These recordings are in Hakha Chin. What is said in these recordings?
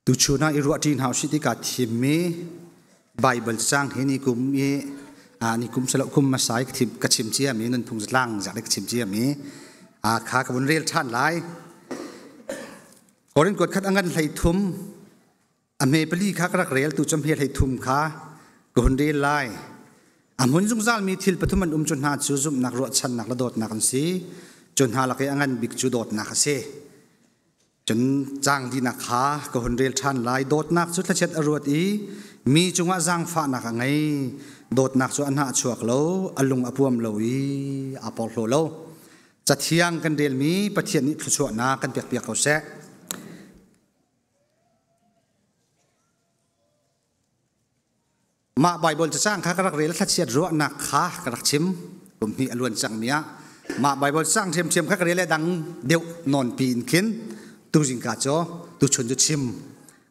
Tuchun ah i ruahṭi hna usih ti kaa thimmi Baibal cang hi ni kum i ni kum silo kum hmasa i ka chim ciami nunphung zatlang zak ka chim ciami kha ka vun rel ṭhan lai. Korin kuat khat a ngan 13 a hme pali kha ka rak rel tu cu hme 33 kha ka hun rel lai. A hmun zungzalmi thil pathum an um cu hna cu zumhnak, ruahchannak le dawtnak an si. Cu hna lak i a ngan bik cu dawtnak a si. Cun caang dinak kha ka hun rel ṭhan lai. Dawtnak cu thlachiat a ruat i mi cungah zaangfahnak a ngei. Dawtnak cu a hnah chuak lo, a lung a puam lo i aa porhlaw lo. Cathiang kan relmi Pathian nih thluachuahnak kan pekpiak ko seh. Mah Baibal cacang kha ka rak rel thlachiat ruahnak kha ka rak chim kum hnih a luan cangmi ah mah Baibal cacang ṭhiamṭhiam kha ka rel le dang deuh nawn pi in khin tuzingka cu tuchun cu chim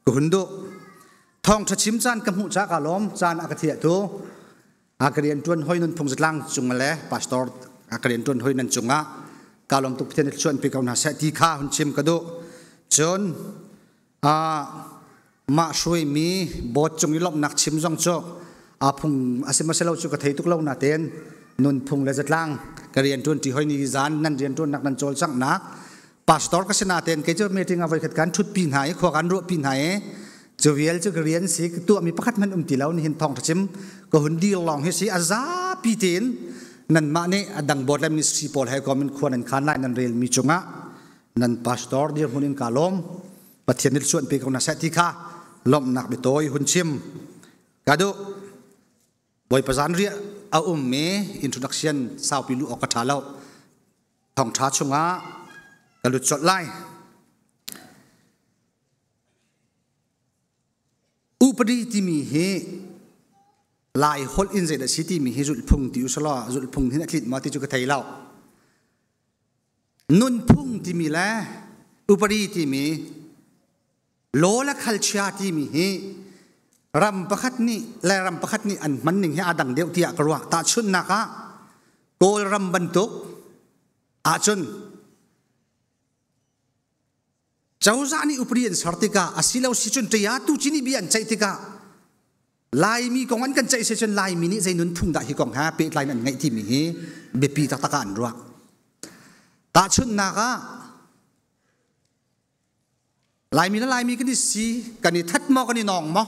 ka hun duh. Thawngṭha chim caan ka hmuh ca ka lawm caan a ka thiah tu a ka rian ṭuan hoi nunphung zatlang cung le pastor a ka rian ṭuan hoi nan cungah ka lawm tuk Pathian nih chuan pi ko hna seh ti kha hun chim ka duh. Cun mah hruaimi board cung i lawmhnak chim zong cu aa phung a si masalo cu ka thei tuk lo natein nunphung le zatlang ka rian ṭuan ṭi hoi ni zan nan rian ṭuannak nan cawlcanghnak pastor ka si natein kei cu meeting ah voikhat kan ṭhutpi hna i khua kan ruahpi hna i cu vial cu ka rian si ka tuahmi pakhat hmanh um ti lo nihin thawng chim ka hun dir lawng hi si a zapi tein nanmah nih a dang board le ministry pawl he kom in khua nan khan lai nan relmi cungah nan pastor dirhmun in ka lawm Pathian nih suan pe ko na seh ti kha lawmhnak biatawi hun chim ka duh. Bawipa zan riah a ummi introduction saupi lu awk ka ṭha lo. Thawngṭha chungah ka lut colh lai. Upadi timi hi Lai holh in zeidah si timi hi zulhphung ti usalaw zulhphung hin a tlinh maw ti cu ka thei lo. Nunphung timi le upadi timi law le khalchia timi hi ram pakhat nih le ram pakhat nih an hman ning hi aa dang deuh tiah ka ruah. Tahchunhnak ah Kawlram bantuk ahcun cozah nih upadi an ser tikah asilo si cun ṭia tu cini bia an ceih tikah Laimi kong an kan ceih si cun Laimi nih zei nunphung dah hi kong ha pehtlai in an ngeih timi hi biapi taktak ah an ruah. Tahchunhnak ah Laimi le Laimi kan i si, kan i that maw, kan i nawng maw?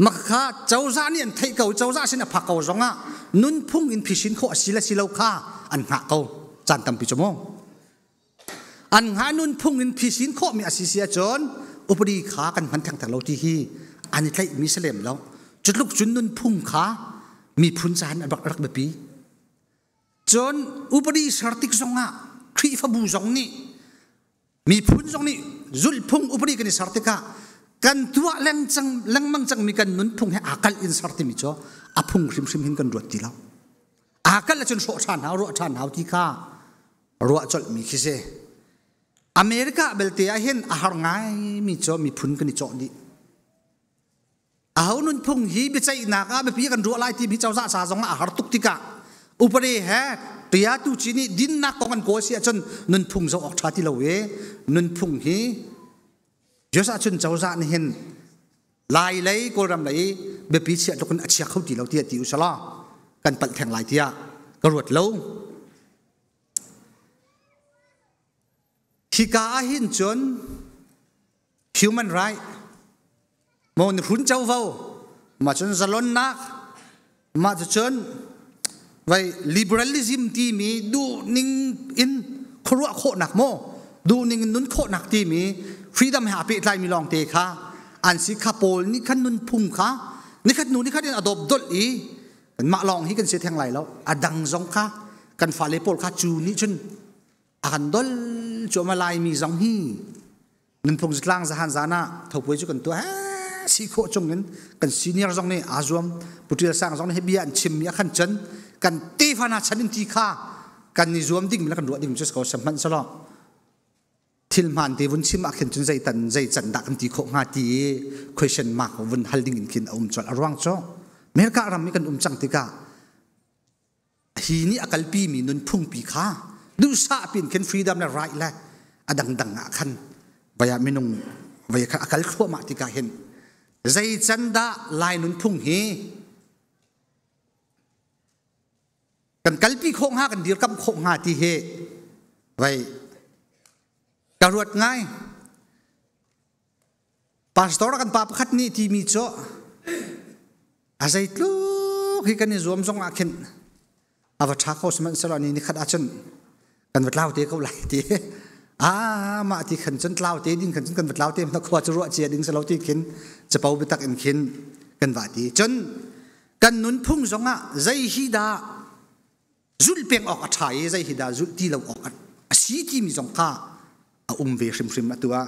Makha cozah nih an theih ko, cozah sin a phak ko zongah nunphung in phisin khawh a si le si lo kha an hngah ko. Caan tampi cu mu. An hngah nunphung in phisin khawhmi a si si ahcun upadi kha kan hman thengtheng lo ti hi an i tlaihmi si lem lo. Cutluk cun nunphung kha miphun caan a rak biapi. Cun upadi ser tik zongah Khrihfabu zong nih miphun zong nih zulhphung upadi kan i ser tikah kan tuah lengmang cangmi kan nunphung he aa kalh in ser timi cu a phung hrimhrim hin kan ruat ti lo. Aa kalh ahcun hrawh ṭhan hau, ruah ṭhan hau ti kha ruah colhmi khi si. America belte ah hin a har ngaimi cu miphun kan i cawh dih. Aho nunphung hi biaceihnak ah biapi kan ruah lai timi cozah ca zong ah a har tuk tikah upade he tia tu ci nih dinnak kong an kawl si ahcun nunphung zoh awk ṭha ti lo i nunphung hi US ahcun cozah nih hin Lai lei Kawlram lei biapi chiah tluk in a chia kho ti lo tiah ti usala kan palh theng lai tiah ka ruat lo. Hika ah hin cun human right maw ni hrun covo ma cun zalonnak ma cun vai liberalism timi duh ning in khuaruah khawhnak maw duh ning in nun khawhnak timi freedom he aa pehtlai mi lawng te kha an si kha pawl nih khan nunphung kha nikhat nu nikhat in a dawp dolh i Mah lawng hi kan si theng lai lo. A dang zong kha kan fale pawl kha cu nih cun a kan dol cuahmah Laimi zong hi nunphung zatlang zahan zan ah thopuai cu kan tuah si khawh chung in kan senior zong nih aa zuam Puṭial Sang zong nih bia an chimmi a khan cun kan tefa hna chan in ti kha kan i zuam ding le kan ruah ding cu ko sihmanhsehlaw thil hmaan te vun chim ah khin cun zei tan zei can dah kan ti khawh hnga ti i question mark vun hal ding in khin a um colh. A ruang cu America ram i kan um cang tikah hi nih a kalpi mi nunphung pi kha duhsah pin khin freedom le right le a dangdang ah khan vaya minung Vai kha a kal thluahmah tikah hin zei can dah Lai nunphung hi kan kalpi khawh hnga, kan dirkamh khawh hnga ti hi vai ka ruat ngai. Pastor kan pa pakhat nih timi cu a zeitluk hi kan i zuam zong ah khin a va ṭha kho sihmanhsehlaw ni nikhat ahcun kan va tlau te ko lai ti. Ah, mah ti khan cun tlau te ding khan cun kan va tlau te na khua cu ruah cia ding si lo ti khin capo biatak in khin kan va ti. Cun kan nunphung zong ah zei hi dah zulh peng awk a ṭha i zei hi dah zulh ti lo awk a si timi zong kha a um ve hrimhrim. Atu ah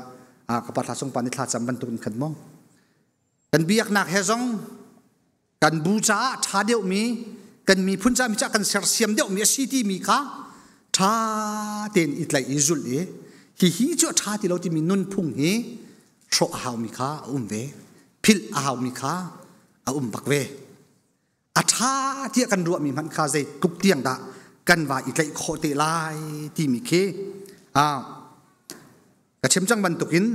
ka pa thla sung pa nih thla cam bantuk in khan maw kan biaknak he zong kan bu caah ṭha deuhmi, kan miphun caah mi caah kan sersiam deuhmi a si timi kha ṭha tein i tlaih i zulh i hihi cu a ṭha ti lo timi nunphung hi hrawh a haumi kha a um ve, philh a haumi kha a um bak ve. A ṭha tiah kan ruahmi hmanh kha zei tluk tiang dah kan va i tlaih khawh te lai timi khi ka chim cang bantukin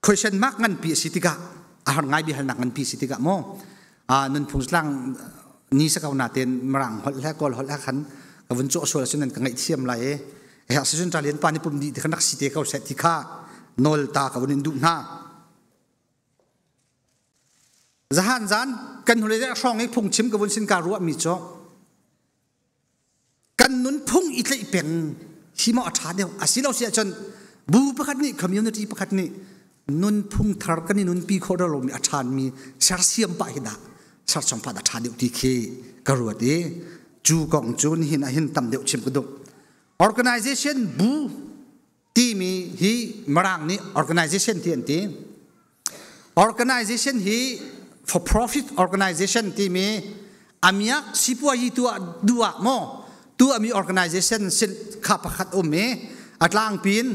question mark nganpi a si tikah, a har ngai biahalnak nganpi a si tikah maw nunphung tlang ni sa ko natein Mirang holh le Kawl holh khan ka vun cawh sual ahcun nan ka ngaihthiam lai i herh sicun Talian pa nih pum dih ti khan rak si te ko seh ti kha nawl ta ka vun in duh hna. Zahan zan kan hnulei hrawng i phungchim ka vun sin ka ruahmi cu kan nunphung i tlaih peng hi maw a ṭha deuh, asilo si ahcun bu pakhat nih, community pakhat nih nunphung thar kan i nunpi khawh lomi a ṭhanmi sersiam pah hi dah, serchom pah dah ṭha deuh ti khi ka ruat i cu kong cu nihin ah hin tam deuh chim ka duh. Organization, bu timi hi Mirang nih organization ti an ti. Organization hi for profit organization timi amiak sipuayi tuah duah maw tuahmi organization sin kha pakhat um i a tlangpin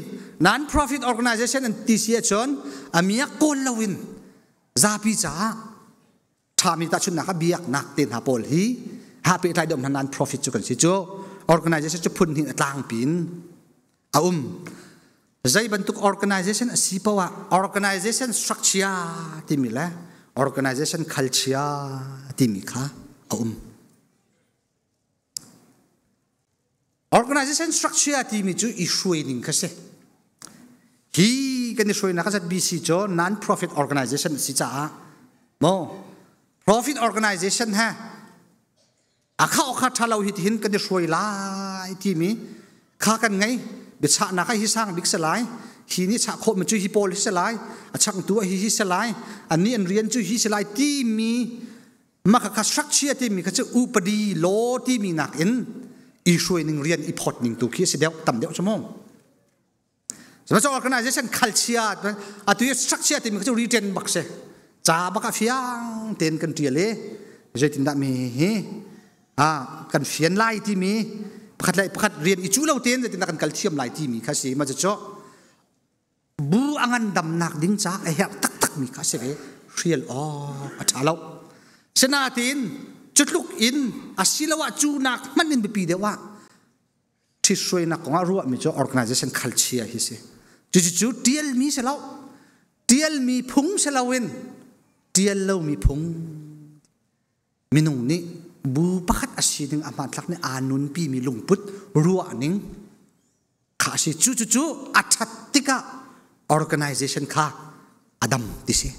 non profit organization an ti si ahcun amiak kawl loin zapi caah ṭhami tahchunhnak ah biaknak te hna pawl hi ha pehtlai dom hna non profit cu kan si. Cu organization cu phun hnih a tlangpi in a um. Zei bantuk organization a si poah organization structure timi le organization culture timi kha a um. Organization structure timi cu i hruai ning kha si. Hi kan i hruainak ZBC cu non-profit organization a si caah mo profit organization he a kha okha tha lo hi tihin kan i hruai lai timi kha kan ngei. Biachahnak hi sang bik se lai, hi nih chah khawh mi cu hi pawl hi se lai, a changtu hi hi se lai, annih an rian cu hi se lai timi mah kha structure timi kha cu upadi law timi nakin i hruai ning, rian i phawt ning tu khi a si deuh, tam deuh cu mu. Cu organization culture atu i structure timi kha cu written bak si, ca bak a fiang tein kan tial i zeitindah mi hi kan fian lai timi, pakhat le pakhat rian i cu lo tein zeitindah kan kal thiam lai timi kha si. Ma cu bu a ngandamnak ding caah a herh taktak mi kha si ve, hrial awk a ṭha lo. Sinain cutluk in asiloah cu nak hmanh in biapi deuh ah ṭhithruainak kong ah ruahmi cu organization culture hi si. Cucu ṭialmi si lo, ṭialmi phung si loin ṭial lomi phung, minung nih bu pakhat a si ding a hmanthlak nih aa nunpimi lungput, ruahning kha a si. Cu cu cu a ṭhat tikah organization kha a dam ti si.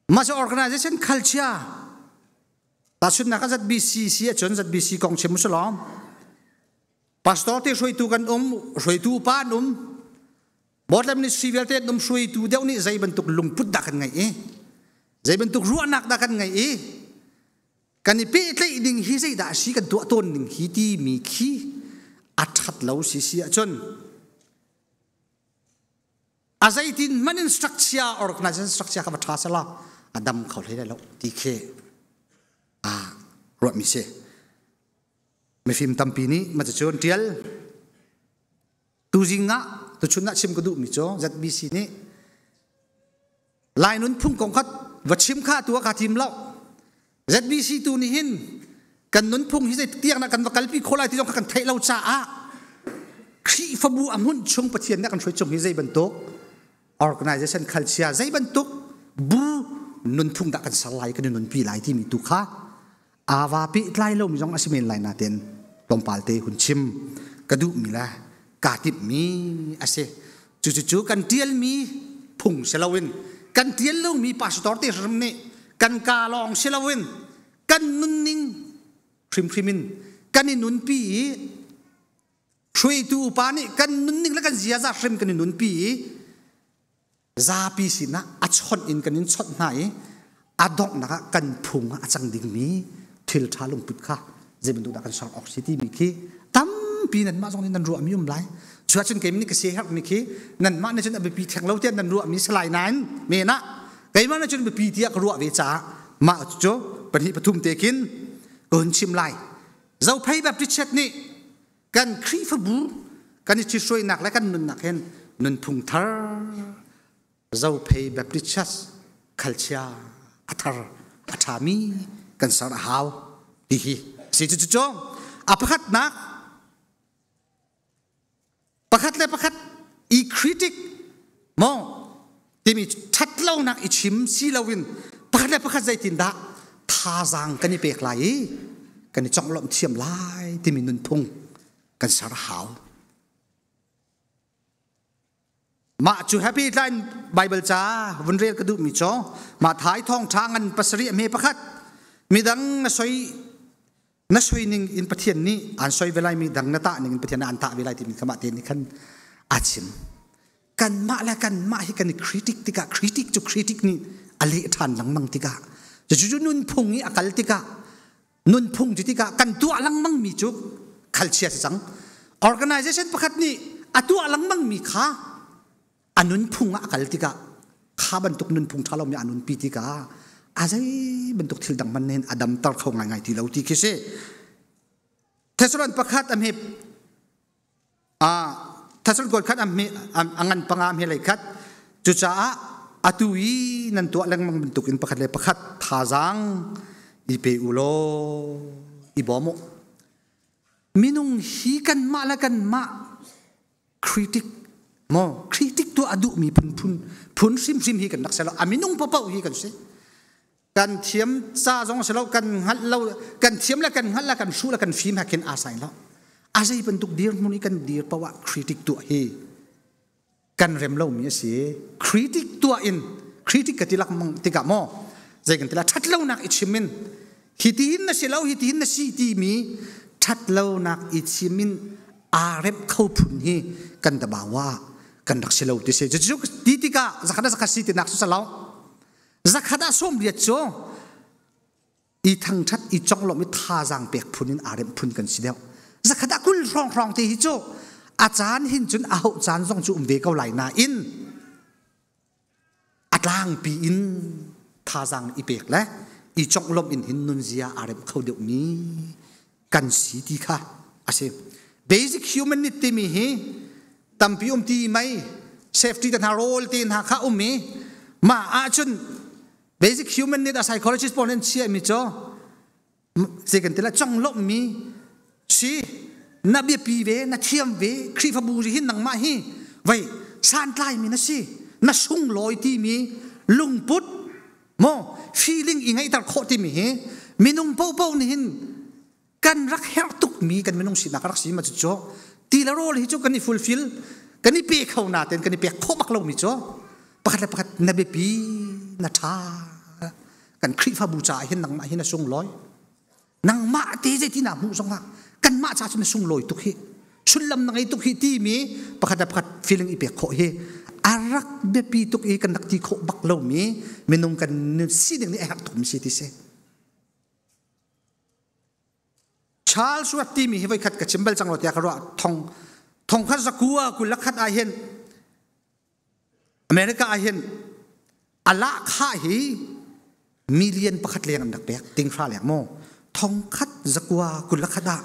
Mah cu organization culture. Tahchunhnak ah ZBC si ahcun, ZBC kong chim usulaw, pastor te hruaitu kan um, hruaitu upa an um, board le ministry vialte an um. Hruaitu deuh nih zei bantuk lungput dah kan ngeih i zei bantuk ruahnak dah kan ngeih i kan i pehtlaih ding hi zeidah a si, kan tuah tawn ning hi timi khi a ṭhat lo si si ahcun a zeitin hmanh in structure, organization structure kha va ṭha sela a dam kho hlei lai lo ti khi a ruahmi si. Mifim tampi nih ma cucun ṭial. Tuzing ah, tuchun ah chim ka duhmi cu ZBC nih Lai nunphung kong kha va chim kha tu ah kaa tim lo. ZBC tu nih hin kan nunphung hi zei tiang dah kan va kalpi khawh lai ti zong kha kan theih lo caah. Khrihfabu a hmunh chung Pathian nih a kan hruai chung hi zei bantuk organization khalchia zei bantuk bu nunphung dah kan ser lai kan i nunpi lai timi tu kha ava pehtlai lomi zong a si men lai nain tlawmpal te hun chim ka duhmi le kaa timhmi a si. Cucu kan tialmi phung si loin kan tial lomi pastor te hrim nih kan kaa lawng si loin kan nunning hrimhrim in kan i nunpi i hruaitu upa nih kan nunning le kan ziaza hrim kan i nunpi i zapi sinah a chawnh in kan in chawnh hna i a donghnak ah kan phung ah a cang dingmi thil ṭha lungput kha zei bantuk dah kan ser awk si timi khi tampi nanmah zong nih nan ruahmi um lai. Cu ahcun keimah nih ka siaherhmi khi nanmah nih cun a biapi theng lo tiah nan ruahmi si lai nain men ah keimah nih cun biapi tiah ka ruah ve caah mah cu pahnih pathum te khin ka hun chim lai. Zophei Baptist Church nih kan Khrihfabu kan i ṭhithruainak le kan nunnak hin nunphung thar Zophei Baptist Church khalchia a thar a ṭhami kan ser a hau ti hi si. Cu cu a pakhatnak, pakhat le pakhat i critic maw timi ṭhatlonak i chim si loin pakhat le pakhat zeitindah thazaang kan i pek lai i kan i conglawmh thiam lai timi nunphung kan ser a hau. Mah cu happy tlai Bible ca vun rel ka duhmi cu Matthai thawngṭha ngan 7 a hme 1. Midang na soi na soi ning in Pathian nih aan soi ve lai, mi dang na tah ning in Pathian nih aan tah ve lai timi kha mah te nih khan a chim. Kanmah le kanmah hi kan i critic tikah, critic cu critic nih a leh ṭhan lengmang tikah, cucu nunphung i a kal tikah, nunphung cu tikah kan tuah lengmang mi cu khalchia si cang. Organization pakhat nih a tuah lengmang mi kha a nunphung ah a kal tikah, kha bantuk nunphung ṭha lomi a nunpi tikah a zei bantuk thil dang hmanh hin a damter kho ngaingai ti lo ti khi si. Thessalon pakhat a hme a Thessalon khat a hme a ngan 5 a hme lei khat. Cucaah atu i nan tuah lengmang bantuk in pakhat le pakhat thazaang i pe u law i bawm u. Minung hi kanmah le kanmah critic maw critic tuah a duhmi phunphun phun hrimhrim hi kan rak si lo. A minung paoh hi kan si. Kan thiam ca zong si lo, kan hngalh lo, kan thiam le kan hngalh le kan hruh le kan fim he khin aa sai lo. A zei bantuk dirhmun i kan dir paoh ah critic tuah hi kan rem lomi a si. Critic tuah in, critic ka ti lak tikah maw zei kan ti la, ṭhat lonak i chim in hi tihin na si lo, hi tihin na si timi ṭhat lonak i chim in aa remh kho phun hi kan dabawa kan rak si lo ti si. Cucu ti tikah zakhat ah zakhat si tinak cu lo, zakhat ah 80 cu i thangṭhat, i conglawmh, i thazaang pek phun in aa remh phun kan si deuh. Zakhat ah 20 hrawng hrawng te hi cu a caan hin cun a hoh caan zong cu um ve ko lai nain a tlangpi in thazaang i pek le i conglawmh in hin nunzia aa remh kho deuhmi kan si ti kha a si. Basic human need timi hi tampi um ti mei, safety te hna, rawl te hna kha um i mah ahcun basic human need a psychologist pawl nih an chiahmi cu zei kan ti la, conglawmhmi si, na biapi ve, na thiam ve, Khrihfabu hi nangmah hi vei santlaimi na si, na sunglawi timi lungput maw feeling i ngeihter khawh timi hi minung popo nih hin kan rak herh tukmi kan minung sinak rak si ma. Cu ti le rawl hi cu kan i fulfill, kan i pe kho naten kan i pek khawh bak lomi cu pakhat le pakhat na biapi, na tha, kan Khrihfabu caah hin nangmah hi na sunglawi, nangmah te zeiti na hmuh zongah kanmah ca cu na sunglawi tuk hi, sullam na ngei tuk hi timi pakhat le pakhat feeling i pek khawh hi a rak biapi tuk i kan rak ti khawh bak lomi minung kan sining nih a herh tukmi si ti si. Charles Watt timi hi voikhat ka chim bal cang lo tiah ka ruah. Thong 1921 ah hin America ah hin a lahkhah hi million 1 leng an rak pek, 500,000 leng maw. 1921 ah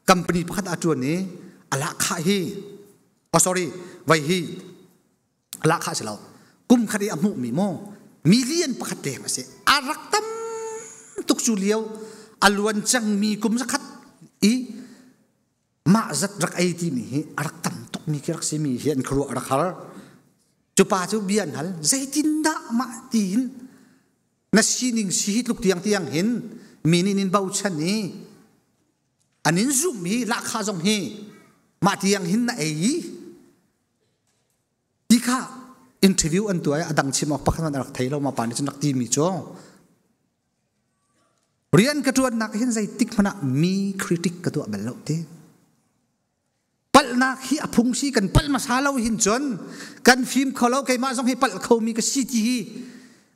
company pakhat a ṭuan i a lahkhah hi, oh sorry, vai hi a lahkhah si lo, kum khat i a hmuhmi maw million 1 leng a si. A rak tam tuk. Cu lio a luan cangmi kum zakhat i mah zat rak ei timi hi a rak tam tuk. mi khi rak si mi hi an khuaruah rak har. Cu pa cu bia an hal, zeitindah mah tiin na sining si hi tluk tiang tiang hin mi nih nin bochan i an in zumh i lahkhah zong hi mah tiang hin na ei i ti kha interview an tuah i a dang chim awk pakhat hmanh a rak thei lo ma pa nih cun rak ti mi cu rian ka ṭuannak hin zeitik hmanh ah mi critic ka tuah bal lo ti. Palhnak hi a phung si, kan palh hmasa lo hin cun kan fim kho lo. Keimah zong hi palh khomi ka si ti hi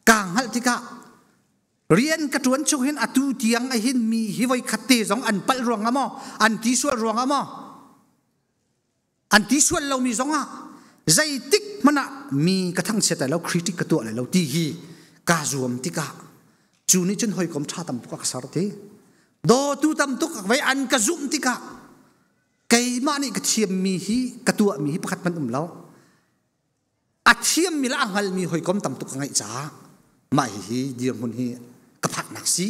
kaa hngalh tikah rian ka ṭuan chung hin atu tiang a hin mi hi voi khat te zong an palh ruang ah maw, an ti sual ruang ah maw, an ti sual lomi zong ah zeitik hmanh ah mi ka thangchiat lai lo, critic ka tuah lai lo ti hi kaa zuam tikah cu nih cun hawikom ṭha tam tuk a ka ser ti, dawtu tam tuk vei an ka zumh tikah keimah nih ka thiammi hi ka tuahmi hi pakhat hmanh um lo, a thiammi le a hngalmi hawikom tam tuk ka ngeih caah mah hihi dirhmun hi ka phaknak si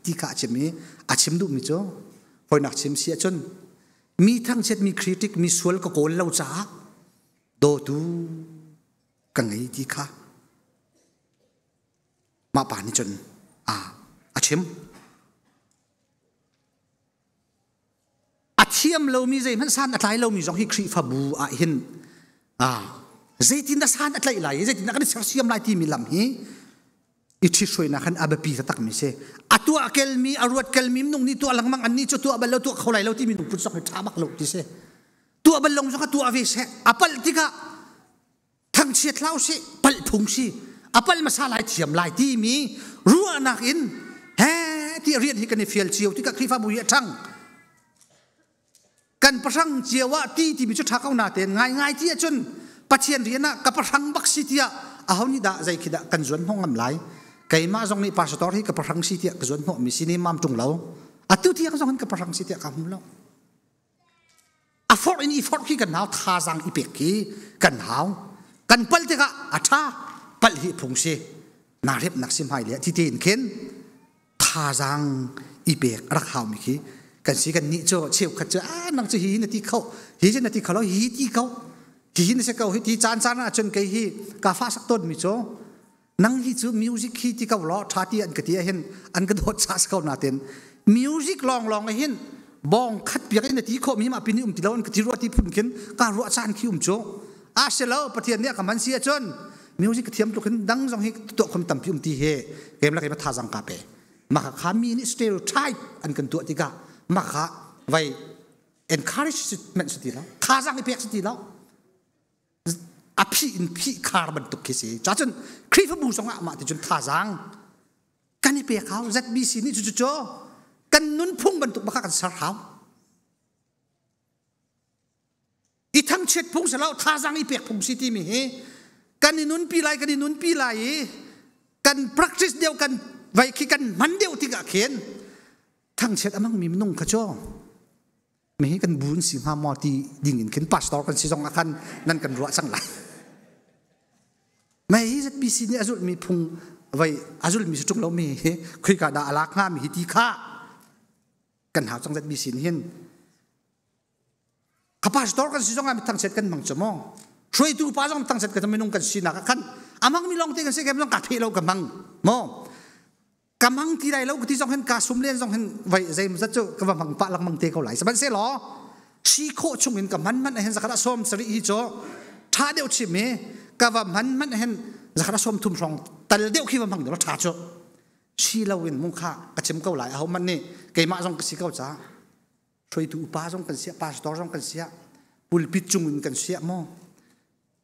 ti kha a chim i a chim duhmi cu hawinak chim si ahcun mi thangchiat, mi critic, mi sual ka kawl lo caah dawtu ka ngei ti kha mah pa nih cun a chim. A thiam lomi, zeihmanh san a tlai lomi zong hi Khrihfabu ah hin zeitin dah san a tlaih lai i zeitin dah kan i sersiam lai timi lam hi i ṭhithruainak han a biapi taktakmi si. A tuah kelmi, a ruat kelmi minung nih tuah lengmang, an nih cu tuah bal lo, tuah kho lai lo timi lungput zong hi ṭha bak lo ti si. Tuah bal lo zong kha tuah ve seh. A palh tikah thangchiat hlah usih, palh phung si, a palh hmasa lai, thiam lai timi ruahnak in he ti rian hi kan i fial cio tikah Khrihfabu hi a ṭhang. Kan pahrang cio ah ti timi cu ṭha ko na tein ngaingai ti ahcun Pathian rian ah ka pahrang bak si tiah aho nih dah zei khi dah kan zuan hnawh ngam lai? Keimah zong nih pastor hi ka pahrang si tiah ka zuan hnawh mi si ne mam ṭung lo. Atu tiang zong hin ka pahrang si tiah ka hmu lo. A forh in i forh khi kan hau, thazaang i pek khi kan hau. Kan palh tikah a ṭha, palh hi phung si, naa remnak si hmai le ti tein khin thazaang i pek a rak haumi khi kan si. Kan nih cu cheukhat cu a nang cu hi na ti kho, hi cu na ti kho lo, hi ti ko, hi hi na si ko hi ti. Caan caan ah cun kei hi ka fa sak tawn mi cu nang hi cu music hi ti ko law tha ti an ka ti ahhin an ka dawt sa ko natin music lawng lawng hin bong khat piak in na ti khawh mi ma pin um ti lo an ka ti ruah ti phun khin ka ruah caan khi um cu a si lo. Pathian nih a ka man si ahcun music ka thiam tluk hin dang zong hi tuah khom tampi um ti he kem la keima thazang ka pe. Maka kha mi nih stereotype an kan tuah tikah maka vai encouragement si ti lo, thazang i pek si ti lo, a phih in phih khar bantuk khi si. Cacun Khrihfabu zong ah mah ti cun thazaang kan i pek hau. ZBC nih cu cu kan nunphung bantuk baka kan ser hau. I thangchiat phung si lo, thazaang i pek phung si timi hi kan i nunpi lai, kan i nunpi lai i kan practice deuh, kan vai khi kan hman deuh tikah khin thangchiat a hmangmi minung kha cu mi hi kan bu si hnga maw ti ding in khin pastor kan si zong ah khan nan kan ruah cang lai. Mei hi ZBC nih a zulhmi phung vai a zulhmi si ṭung lo mi hi khuika dah a lak hnga mi hi ti kha kan hau cang. ZBC nih hin ka pastor kan si zong ah mithangchiat kan hmang cu maw, hruaitu pa zong thangchiat kan minung kan sinak ah khan a hmang mi lawng te kan si kem zong ka pheh lo ka hmang maw, ka mang ti lai lo ka ti zong hin ka sum len zong hin vai zeimawzat cu ka va hmang pah lengmang te ko lai. Sihmanhsehlaw si khawh chung in ka hman man hin zakhat a 70 hi cu tha deuh chim i ka va hman man hin zakhat a 30 hrawng tal deuh khi va hmang deuh tha cu si lo in mung kha ka chim ko lai. Aho man nih keimah zong ka si ko ca hruaitu upa zong kan siah, pastor zong kan siah, pulpit cung in kan siah maw,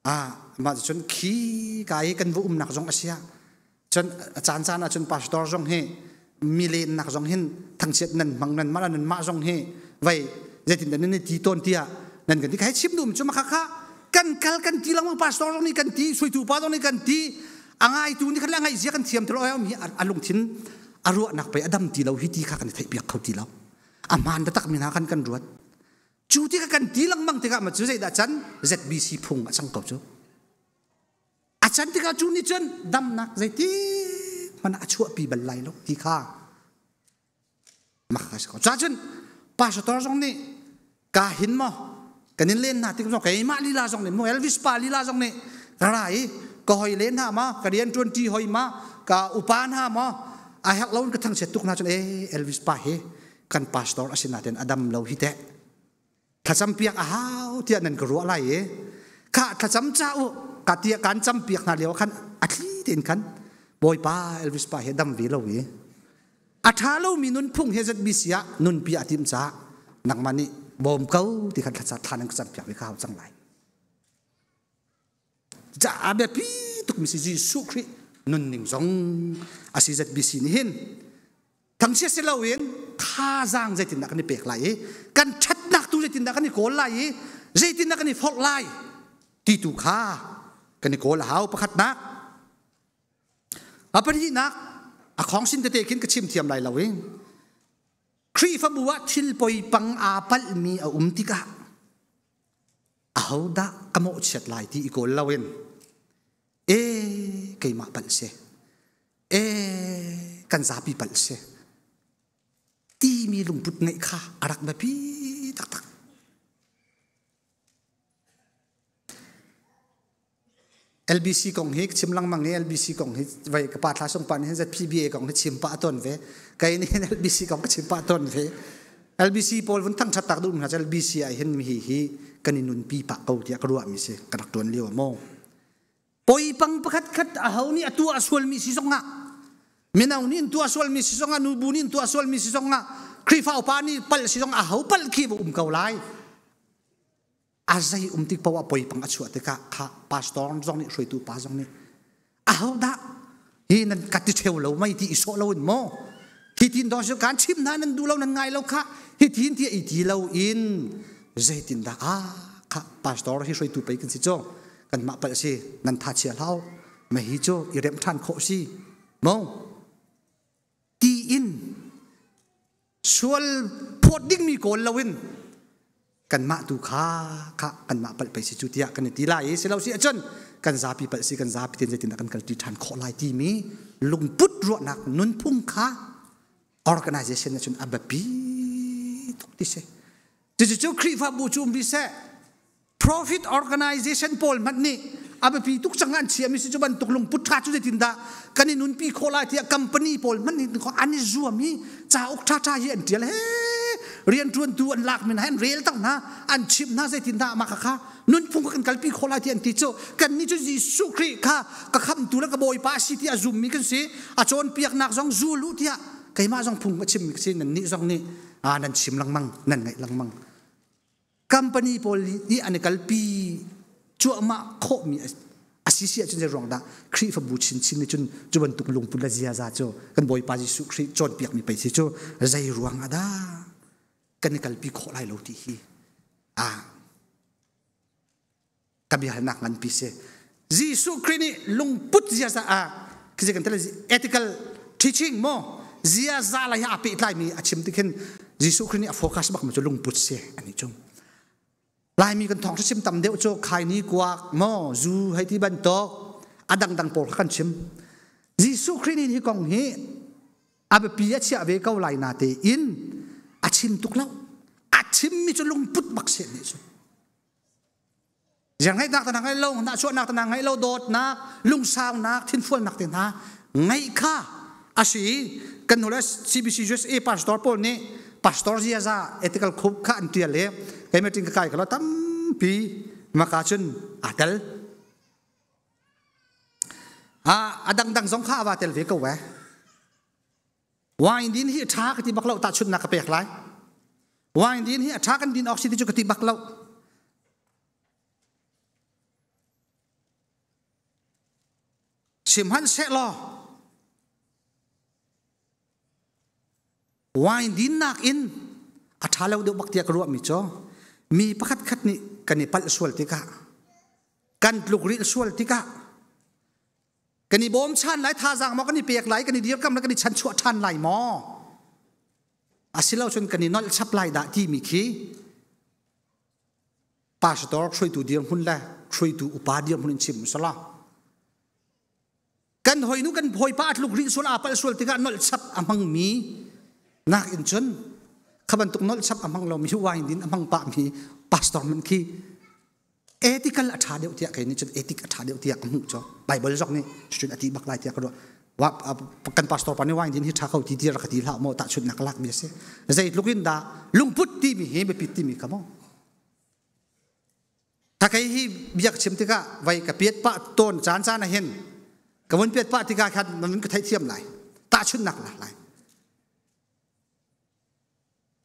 ah mah cun khi ka i kan va umnak zong a sia cun a caan caan ah cun pastor zong hi milennak zong hin thangchiat nan hmang, nan mah nan mah zong hi vai zeitin dah nan i ti tawn tiah nan kan ti kai chim dum cu makha kha kan kal kan ti lengmang. Pastor zong nih kan ti, suitu pa zong nih kan ti, a ngaitu nih khan le a ngaih zia kan thiam ti lo mi a lungthin a ruahnak pei a dam ti lo hi ti kha kan i theih piak kho ti lo. A hmaan taktak mi hna khan kan ruat. Cu tikah kan ti lengmang tikah ma cu zeidah can? ZBC phung a cang ko cu. A can tikah cu nih cun damnak zeiti hmanh a chuahpi bal lai lo ti kha mak a si ko. Cacun pastor zong nih ka hin maw? Kan in len hna tik zong keimah lila zong nih mu Elvis pa lila zong nih ka ra i ka hoi len hna ma ka rian ṭuan ṭi hoi ma ka upa hna ma a herh lo in ka thangchiat tuk hna cun e Elvis pa hi kan pastor a si nain a dam lo hi teh thlacam piak a hau tiah nan ka ruah lai i kha thlacam ca u ka tiah kan cam piak hna lio khan a thli tein khan bawipa Elvis pa hi dam ve lo i a ṭha lomi nunphung he ZBC ah nunpi a tim caah nangmah nih bawm ko ti khan thlaca thla nan ka cam piak ve ka hau cang lai. Ca a biapi tukmi si Jesuh Khrih nunning zong a si ZBC nih hin thangchia si loin thazaang zeitindah kan i pek lai i kan ṭhatnak tu zeitindah kan i kawl lai i zeitindah kan i forh lai ti tu kha kan i kawl a hau pakhatnak A pahnihnak, a khawngsin tete khin ka chim thiam lai lo i Khrihfabu ah thil poipang aa palhmi a um tikah ahodah ka mawhchiat lai ti i kawl loin e keimah palh si e kan zapi palh si timi lungput ngeih kha a rak biapi taktak. LBC kong hi chim lengmang i LBC kong hi vai ka pa thla sung pa nih hin ZPBA kong hi chim pah tawn ve kei nih hin LBC kong ka chim pah tawn ve LBC pawl vun thangthat tak duh hna LBC ah hin hi hi kan i nunpi pah ko tiah ka ruah mi si ka rak tuan lio maw poipang pakhat khat a ho nih a tuah sual mi si zong ah mino nih an tuah sual mi si zong ah nubu nih an tuah sual mi si zong ah Khrihfa upa nih palh si zong a ho palh khi va um ko lai a zei um tik poah poipang a chuah tikah kha pastor zong nih hruaitu pa zong nih ahodah hi nan ka ti theu lo mei ti i sawh lo in maw hi tin dong kan chim hna nan duh lo nan ngai lo kha hi tin ti i ti lo in zeitin dah a kha pastor hi hruaitu pei kan si cu kan mah palh si nan tha chia hlau mei hi cu i remh ṭhan khawh si mo ti in sual phawt dingmi kawl loin kanmah tu kha kha kanmah palh pei si cu tiah kan i ti lai i si lo si ahcun kan zapi palh si kan zapi ten zeitin kan kalti ṭhan khawh lai timi lungput ruahnak nunphung kha organization ahcun a biapi tuk ti si cucu Khrihfabu cu um bi seh profit organization pawl hmanh nih a biapi tuk cang an chiami si cu bantuk lungput ṭha cu zeitindah kan i nunpi khawh lai tiah company pawl hmanh nih an i zuam i cauk ṭhaṭha hi an ṭial he rianṭuantu an lak min an rel tak hna an chimh hna zeitindah mah kha nunphung kan kalpi khawh lai ti an ti cu kan nih cu Jesuh Khrih kha ka khamtu le ka bawipa a si ti a zummi kan si a cawnpiaknak zong zul u tiah keimah zong phung ka chimmi ka si nan nih zong nih nan chim lengmang nan ngaih lengmang Company pawl nih an i kalpi cuahmah khawhmi a si si ahcun zei ruang dah Khrihfabu chinchin nih cun cu bantuk lungput le ziaza cu kan Bawipa Jesuh Khrih cawnpiakmi pei si cu zei ruang ah dah kan i kalpi khawh lai lo ti hi a ka biahalnak nganpi si. Jesuh Khrih nih lungput ziaza ah khi kan ethical teaching mo ziaza lai a pehtlaimi a chim tik hin Jesuh Khrih nih a focus bak mi cu lungput si ani chung. Laimi kan thawng chim tam deuh cu khaini kuak mo zu hei ti bantuk a dangdang pawl kha kan chim. Jesuh Khrih nih hi kong hi a biapi a chiah ve ko lai na te in a chim tuk lo. A chimmi cu lungput bak si nih cu. Ziarngeihnak te hna ngeih lo, nahchuahnak te hna ngeih lo, dawtnak, lungsaunak, thinfualnak te hna ngeih kha a si i kan hnu le CBC USA pastor pawl nih pastor ziaza ethical code kha an tial i kei meeting ka kai kha lo tampi maka cun aa tel. A dangdang zong kha a va tel ve ko eh. Wine din hi a ṭha ka ti bak lo tahchunhnak ka pek lai. Wine din hi a ṭha kan din awk si ti cu ka ti bak lo. Sihmanhsehlaw wine dinnak in a ṭha lo deuh bak tiah ka ruahmi cu mi pakhat khat nih kan i palh sual tikah kan tlukrilh sual tikah Kan i bawmchan lai, thazaang maw kan i pek lai, kan i dirkam lai, kan i chanchuah ṭhan lai maw? Asilo cun kan i nolh chap lai dah timi khi pastor hruaitu dirhmun le hruaitu upa dirhmun in chim usala. Kan hoinu kan hawipa a tluk rih sual aa palh sual tikah nolh chap a hmangmi nak in cun kha bantuk nolh chap a hmang lomi wine din a hmang pahmi Pastor man khi ethical a ṭha deuh tiah kei nih cun ethic a ṭha deuh tiah ka hmuh cu Bible zong nih cucun a ti bak lai tiah ka ruah. Kan pastor pa nih wine din hi ṭha kho ti ti rak ka ti hlah maw tahchunhnak ka lak mi a si. Zeitluk in dah lungput timi hi biapit timi kha maw Thakei hi biak chim tikah vai ka piat pah tawn caan caan ah hin ka vun piat pah tikah khan nan ka theihthiam lai. Tahchunhnak lak lai.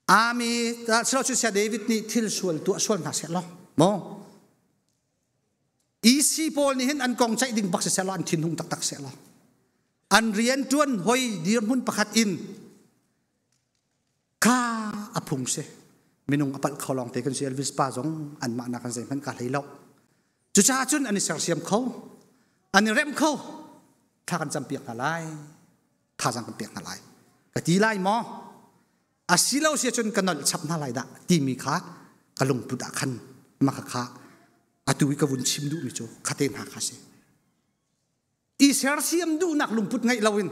Ami silo cu sia David nih thil sual tuah sual hna seh law maw EC pawl nih hin an kong ceih ding bak si seh law an thinhung taktak seh law an rian tuan hoi dirhmun pakhat in Kha a phung si. Minung a palh kho lawng te kan si. Elvis pa zong anmah nak an zeihmanh ka hlei lo. Cucaah cun an i sersiam kho. An i remh kho. Thla kan campiak hna lai. Thazaang kan pek hna lai. Ka ti lai maw? Asilo si cun ka nolh chap hna lai dah timi kha ka lungput ah khan maka kha atu i ka vun chim duhmi cu khate hna kha si. I sersiam duhnak lungput ngeih loin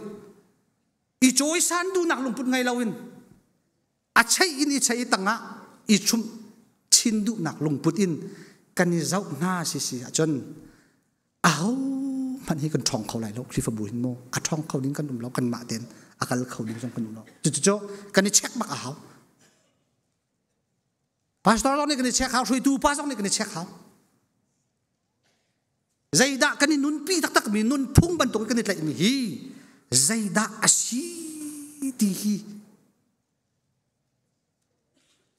i cawisan duhnak lungput ngei loin a cheih in i cheih tangah i chumh chin duhnak lungput in kan i zoh hna si si ahcun aho hmanh hi kan ṭhawng kho lai lo Khrihfabu hin maw a ṭhawng kho ding kan um lo kanmah tein a kal kho ding zong kan um lo cucu kan i check bak a hau pastor zong nih kan i check hau hruaitu pa zong nih kan i check hau Zeidah kan i nunpi taktakmi nunphung bantuk kan i tlaihmi hi zeidah a si ti hi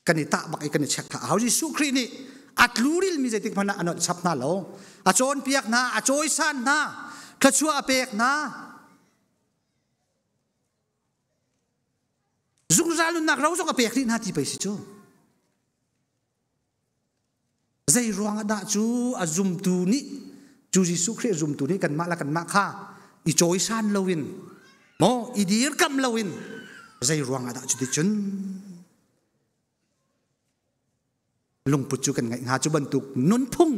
kan i tah bak i kan i check hna. Hau Jesuh Khrih nih a tlurilmi zeitik hmanh ah a nolh chap hna lo. A cawnpiak hna, a cawisan hna, thluachuah a pek hna. Zungzal nunnak ro zong a pek rih hna ti pei si cu. Zei ruang ah dah cu a zumtu nih cu Jesuh Khrih a zumtu nih kanmah le kanmah kha i cawisan loin maw i dirkamh loin zei ruang ah dah cuticun lungput cu kan ngeih hnga cu bantuk nunphung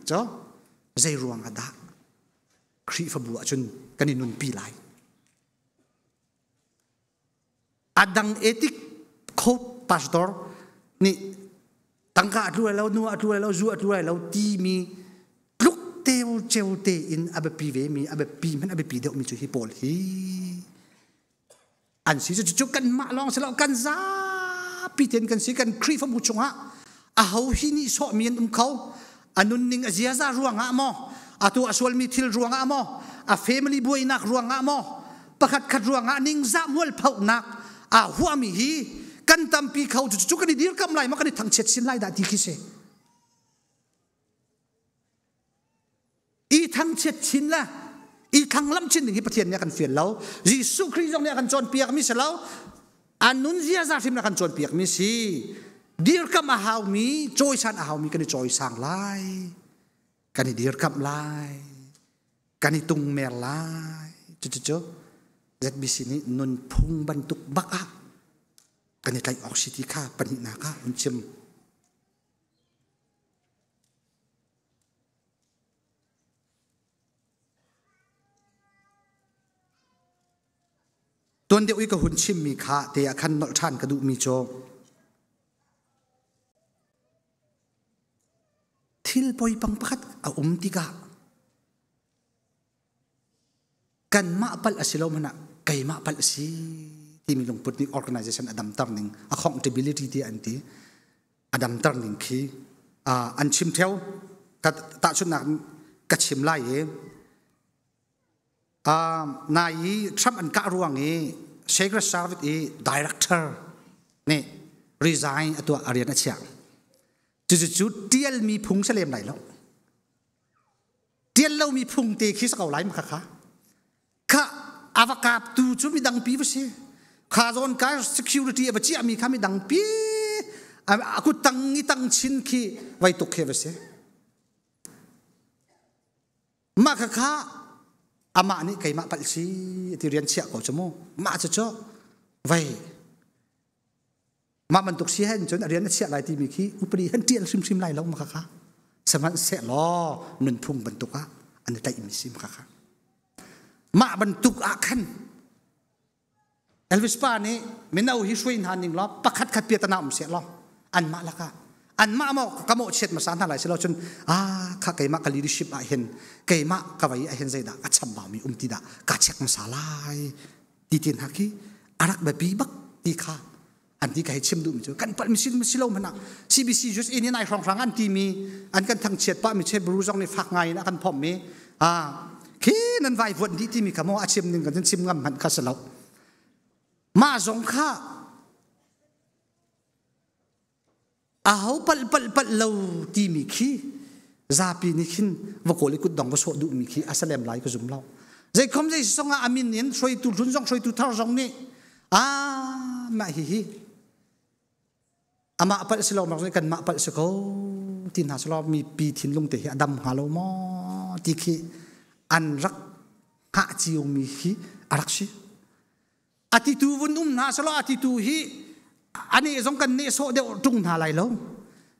cu zei ruang ah dah Khrihfabu ah cun kan i nunpi lai A dang ethic code pastor nih tangka a tlu lai lo, nu a tlu lai lo, zu a tlu lai lo timi tluk teu ceu te in a biapi ve mi, a biapi hmanh a biapi deuhmi cu hi pawl hi an si. Cucu kanmah lawng si lo, kan zapi tein kan si. Kan Khrihfabu chungah aho hi nih sawhmi an um kho. A nunning a ziaza ruangah maw, atu a sualmi thil ruangah maw, a family buainak ruangah maw, pakhat khat ruangah ningzah mualphohnak aa huahmi hi kan tampi kho cu kan i dirkamh lai maw kan i thangchiat sin lai dah ti khi si i thangchiat chin le i thanglam chin ding hi Pathian nih a kan fial lo Jesuh Khrih zong nih a kan cawnpiak mi si lo a nun ziaza hrim a kan cawnpiak mi si dirkamh a haumi cawisan a haumi kan i cawisang lai kan i dirkamh lai kan i tungmer lai cucu ZBC nih nunphung bantuk bak ah kan i tlaih awk si ti kha pahnihnak ah hun chim. Tuan deuh i ka hun chimmi kha te ah khan nolh ṭhan ka duhmi cu Thil poipang pakhat a um tikah kanmah palh a si lo hmanh ah keimah palh a si timi lungput nih organization a damter ning accountability ti an ti a damter ning khi an chim theo tahchunhnak ka chim lai i nai i Trump an kah ruang i Secret Service i director nih resign a tuah a rian a chiah cucu tialmi phung si lem lai lo tial lomi phung te khi si ko lai ma kha kha kha a va kaptu cu midang pi va si kha zawn ka security a va chiahmi kha midang pi a kut tang i tang chin khi vai tuk khi va si Mah khakha amah nih keimah palh si ti rian chiah ko cu mu. Mah cu cu vei mah bantuk si hen cun a rian a chiah lai timi khi upadi han ṭial hrimhrim lai lo ma khakha. Sihmanhsehlaw nunphung bantuk ah an i tlaihmi si ma khakha. Mah bantuk ah khan Elvis pa nih mino hi hruai hna ning law pakhat khat piatana um seh law anmah lakah. Anmah maw ka mawhchiat hmasa hna lai si lo cun ah kha keimah ka leadership ah hin keimah ka vei ah hin zeidah ka chambaumi um ti dah ka check hmasa lai ti ti hna khi a rak biapi bak ti kha an ti ka hei chim duhmi cu kan palh mi si lo hmanh ah CBC just in in ai hrawnghrang an timi an kan thangchiat pah mi che bru zong nih fak ngai in a kan phomh mi ah khi nan vai vuan dih timi kha maw a chim ning kan chim ngam hmanh kha si lo mah zong kha aho palh palh palh lo timi khi zapi nih khin va kawl i kutdong va sawh duhmi khi a salem lai ka zum lo zeikhom zei song ah amin in hruaitu hlun zong hruaitu thar zong nih ah mah hi hi amah palh si lo mak kan mah palh si ko ti hna selaw mi pi thinlung te hi a dam hnga lo maw ti khi an rak hngah cio mi hi a rak si A titu vun um hna selaw a titu hi ane zong kan nehsawh deuh ṭung hna lai lo.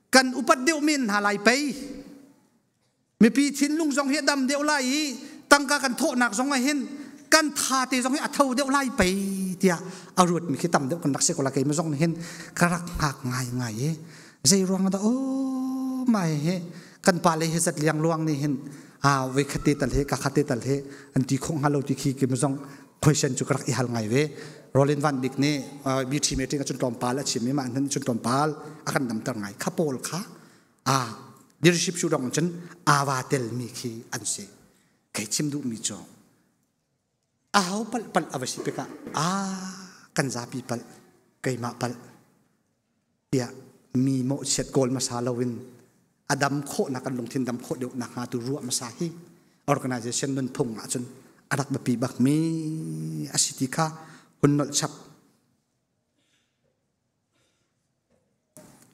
Kan upat deuh men hna lai pei. Mipi thinlung zong hi a dam deuh lai i tangka kan thawhnak zong ah hin kan tha te zong hi a tho deuh lai pei tiah a ruatmi khi tam deuh kan rak si ko la keimah zong nih hin ka rak hngak ngai ngai i zei ruang dah aw mai hi kan pa le hi zat liang luang nih hin a voi khat te tal he ka khat te tal he an ti khawh hnga lo ti khi keimah zong question cu ka rak i hal ngai ve Roland Van Bik nih BT meeting ah cun tlawmpal a chim i mah hnan cun tlawmpal a kan damter ngai kha pawl kha a leadership su dong cun awa tel mi khi an si kei chim duh mi cu a ho palh palh a va si pekah a kan zapi palh keimah palh tiah mi mawhchiat kawl hmasa loin a dam khawhnak kan lungthin dam khawh deuh nakhnga tu ruah hmasa hi organization nunphung ahcun a rak biapi bakmi a si ti kha hun nolh chap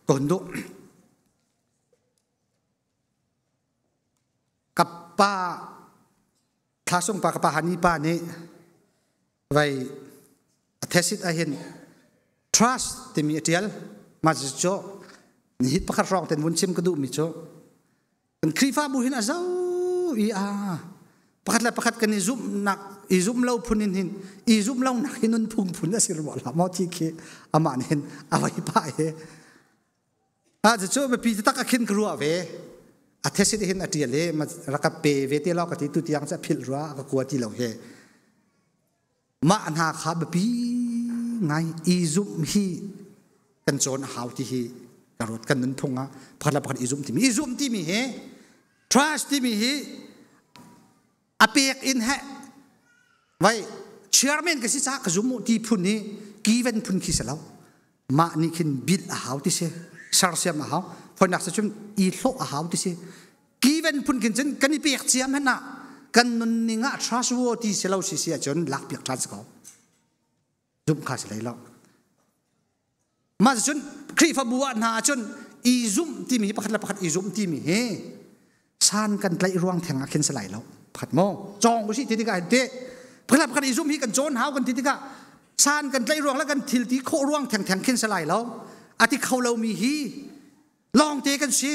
ka hun duh. Ka pa Thlasung pa ka pa Hani pa nih vai a thesit ahhin trust timi a tial mah cu nihit pakhat hrawng ten vun chim ka duhmi cu kan Khrihfabu hin a zo i a pakhat le pakhat kan i zumhnak i zumh lo phun in hin i zumh lo nak hi nun phung phun a si rua la maw ti khi amah nih hin a vai pah he Ah cucu biapi tak a khin ka ruah ve. A thesit hin a ṭial i rak ka pe ve te law ka ti tu tiang cu a philh rua a ka kua ti lo he. Mah hna kha biapi ngai i zumh hi kan cawn a hau ti hi ka ruat kan nunphung ah pakhat le pakhat i zumh timi i zumh timi hi trust timi hi a pek in he vai chairman ka si ca ka zum ti phun hi given phun khi si lo mah nih khin bil a hau ti si sersiam a hau foinak cun i hlawh a hau ti si given phun khin cun kan i pek ciam hen ah kan nunning ah trustworthy si lo si si ahcun lak piak ṭhan si ko zumh kha si hlei lo mah cun Khrihfabu ah hna ahcun i zumh timi hi pakhat le pakhat i zumh timi hi san kan tlaih ruang theng ah khin si lai lo pakhat maw cawng usih ti tikah hin teh pakhat le pakhat i zumh hi kan cawn hau kan ti tikah san kan tlaih ruang le kan thil ti khawh ruang theng theng khin si lai lo a ti kho lomi hi lawngte kan si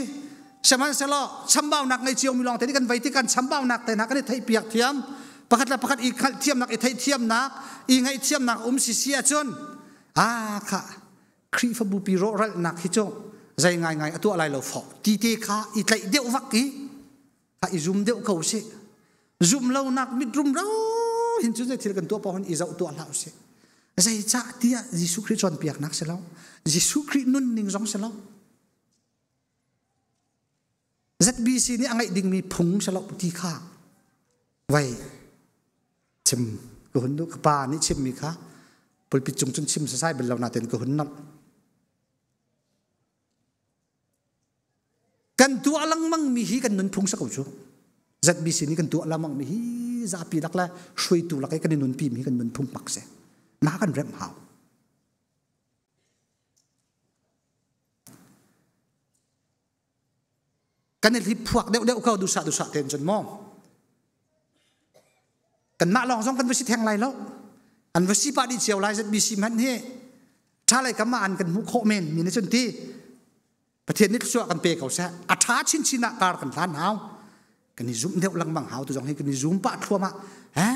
sihmanhsehlaw chambaunak ngei ciomi lawngte nih kan vei ti kan chambaunak te hna kan i theihpiak thiam pakhat le pakhat i hngalh thiamnak i theihthiamnak i ngaihthiamnak um si si ahcun ah kha Khrihfabu pi rawhralhnak hi cu zei ngaingai a tuah lai lo fawh ti te kha i tlaih deuh vak i kha i zum deuh ko sih zum lonak mit rumro hin cu zei thil kan tuah paoh hin i zoh tuah hlah usih zeicah tiah Jesuh Khrih cawnpiaknak si lo Jesuh Khrih nunning zong si lo ZBC nih a ngeih dingmi phung si lo ti kha vai chim ka hun duh ka pa nih chimmi kha pulpit cung cun chim sasai bal lo nain ka hun nolh Kan tuah lengmang mi hi kan nunphung si ko cu. ZBC nih kan tuah lengmang mi hi zapi lak le hruaitu lak i kan i nunpi mi hi kan nunphung bak si. Mah kan remh hau. Kan i hliphuak deuhdeuh ko dusa dusa tein cun maw. Kanmah lawng zong kan va si theng lai lo. An va si pah dih cio lai ZBC hmanh hi ṭha lei kam ah an kan hmuh khawh men mi nih cun ti Pathian nih thluachuah kan pe ko seh a ṭha chinchin ah kar kan hlan hau kan i zumh deuh lengmang hau tu zong hi kan i zum pah thluahmah he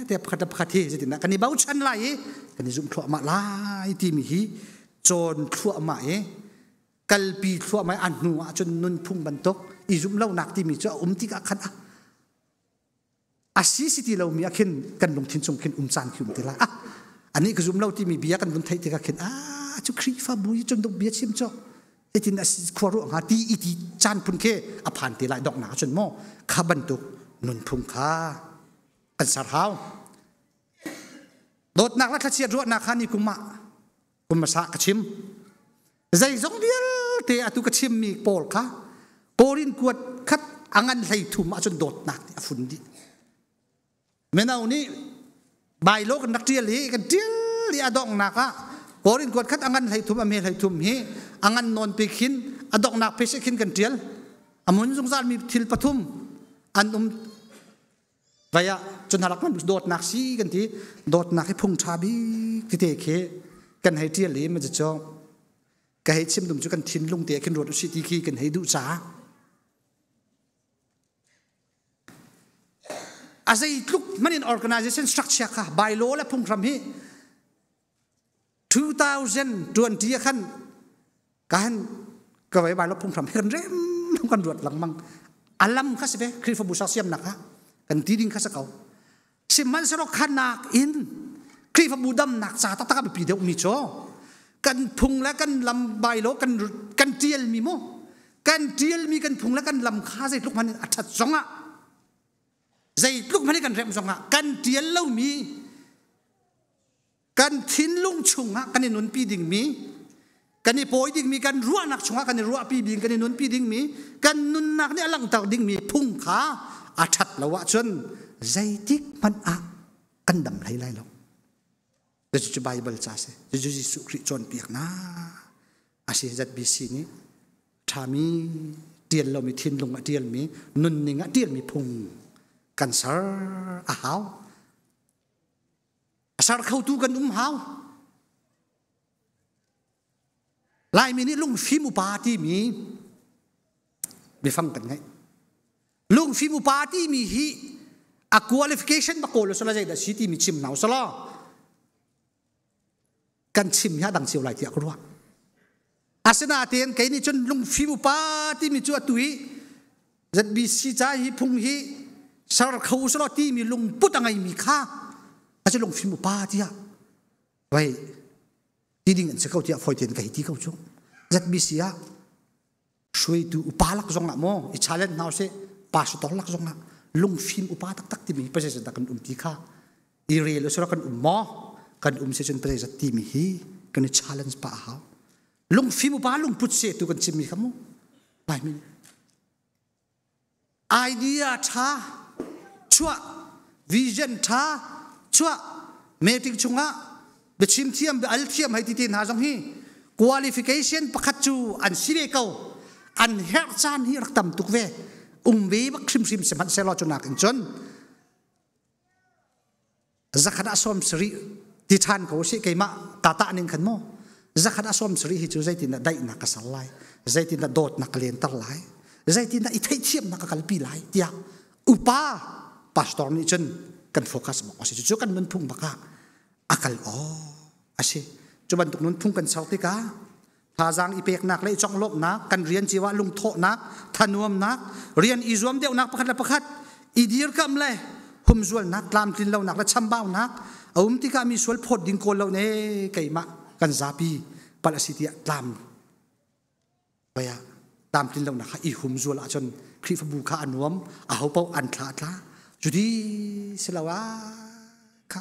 te pakhat le pakhat hi zeitindah kan i bochan lai i kan i zumh thluahmah lai timi hi cawn thluahmah i. Kalpi thluahmah i a hnu ah cun nunphung bantuk i zumh lonak timi cu a um tikah khan a si si ti lomi ah khin kan lungthin chung khin um caan khi um ti lai. Ah, anih ka zum lo timi bia kan vun theih tikah khin ah cu Khrihfabu hi cun bia chim cu itin a khua ruah hnga ti i ti caan phun khi a phan te lai donghnak cun maw kha bantuk nunphung kha kan ser hau. Dawtnak le thlachiat ruahnak kha ni kum ah kum hmasa ka chim. Zeizong vialte atu ka chimmi pawl kha Korin kuat khat a ngan hlei thum ahcun dawtnak nih a fun dih. Mino nih bailo kan rak ṭial hi kan ṭial i a donghnak ah Korin kuat khat a ngan hlei thum a hme hlei thum hi a ngan nawn pi khin a donghnak phe khin kan ṭial. A mun zungzal mi thil pathum an um Vai ah cun rak man dawtnak si kan ti dawtnak hi phung ṭha bik tete khi kan hei ṭial i ma cu ka hei chim dum cu kan thinlung te khin ruat usih ti khi kan hei duh caah a zeitluk hmanh in organization structure kha bylaw le phunghram hi 2020 ah khan kan ka vai bai lo phunghram he kan rem kan ruat lengmang alam kha si ve Khrihfabu siamnak ah kan ti ding kha sa ko sihmanhsehlaw khanak in Khrihfabu damnak ca taktak a biapi deuh mi cu kan phung le kan lam bai lo kan kan tial mi mu kan tial mi kan phung le kan lam kha zeitluk hmanh in a that zong ah zeitluk hmanh in kan remh zong ah kan tial lomi Kan thinlung chungah kan i nunpi dingmi, kan i pawi dingmi, kan ruahnak chungah kan i ruahpi ding, kan i nunpi dingmi, kan nunnak nih a langhter dingmi phung kha a ṭhat lo ahcun zeitik hmanh ah kan dam hlei lai lo. Cucu Baibal ca si. Cucu Jesuh Khrih cawnpiaknak a si. ZBC nih ṭhami ṭial lomi thinlung a ṭialmi nunning a ṭialmi phung kan ser a hau. A ser khotu kan um hau. Laimi nih lungfim upa timi biafang kan ngeih. Lungfim upa timi hi a qualification ba kawl sala zeidah si timi chim hna usalaw kan chim hi a dang cio lai tiah ka ruah. Asinain kei nih cun lungfim upa timi cu atu i ZBC ca hi phung hi ser kho selaw timi lungput a ngeimi kha a cu lungfim upa tiah vai ti ding an si ko tiah fawi tein ka hei ti ko cu. ZBC ah hruaitu upa lak zong ah maw i challenge hna usih pastor lak zong ah lungfim upa taktak timi position kan um ti kha i rel usih kan um maw kan um si cun pasal timi hi kan i challenge pa a hau lungfim upa lungput se tu kan chimmi kha mu Laimi idea tha chuah vision tha chuah meeting chungah biachim thiam bia al thiam hei ti te hna zong hi qualification pakhat cu an si ve ko an herh caan hi rak tam tuk ve um ve bak hrimhrim sihmanhsehlaw cu nakin cun zakhat ah sawm sarih ti ṭhan ko sih keimah ta tah ning khan maw zakhat ah sawm sarih hi cu zeitindah daihnak ka ser lai zeitindah dawtnak ka lenter lai zeitindah i theihthiamnak ka kalpi lai tiah upa pastor nih cun kan focus bak a si cu kan nunphung bak ah a kal aw a si cu bantuk nunphung kan ser tikah thazaang i peknak le i conglawmhnak kan rian cio ah lungthawhnak thanuamnak rian i zuam deuhnak pakhat le pakhat i dirkamh le humzualnak tlamtlin lonak le chambaunak a um tikah mi sual phawt ding kawl lo ne keimah kan zapi palh a si tiah tlam baya tlamtlin lonak kha i humzual ahcun Khrihfabu kha a nuam a ho paoh an thla tla cuti siloah kha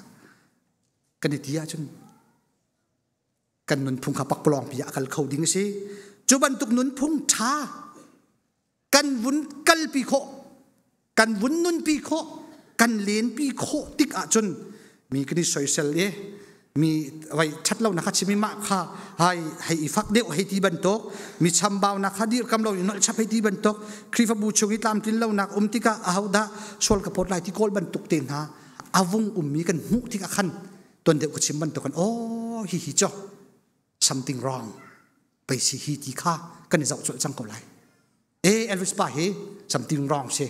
kan i ti ahcun kan nunphung kha pakpalawng pi ah a kal kho ding a si cu bantuk nunphung ṭha kan vun kalpi khawh kan vun nunpi khawh kan lenpi khawh tik ahcun mi kan i soisel i mi vai ṭhat lo nak kha chim i mah kha hai hei i fak deuh hei ti bantuk mi chambau nak kha dirkam lo i nolh chap hei ti bantuk Khrihfabu chung i tlamtlin lo nak um tikah ahodah sual ka phawt lai ti kawl bantuk te hna a vung ummi kan hmuh tikah khan tuan deuh ka chim bantuk kan oh hi hi cho something wrong pei si hi ti kha kan i zoh colh cang ko lai e Elvis pa hi something wrong si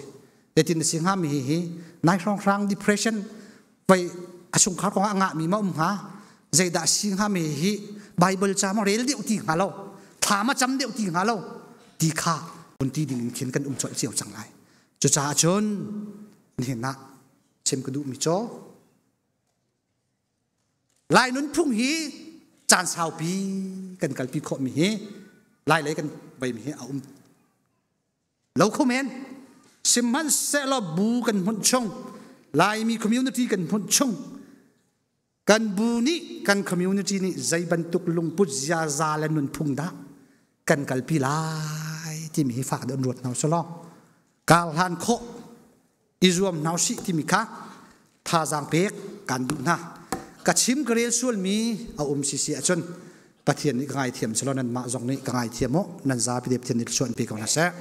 tetin si hnga mi hi hi nai hrong hrang depression pei a chungkhar kong ah ngah mi ma um hnga zeidah si hnga mi hi Bible ca ma rel deuh ti hnga lo. Thlam a cam deuh ti hnga lo ti kha hun ti ding in khin kan um colh cio cang lai. Cucaah cun nihin ah chim ka duhmi cu Lai nunphung hi caan saupi kan kalpi khawhmi hi Lai lei kan veimi hi a um lo kho men. Sihmanhsehlaw bu kan hmunh chung, Laimi community kan hmunh chung, kan bu nih, kan community nih zei bantuk lungput ziaza le nunphung dah kan kalpi lai timi hi fak deuh in ruat hna usih law kar hlan khawh i zuam hna usih timi kha thazaang pek kan duh hna. Ka chim ka rel sualmi a um sisi ahcun Pathian nih ka ngaithiam selaw nanmah zong nih ka ngaithiam u. Nan zapi te Pathian nih thluachuah in pe ko hna seh.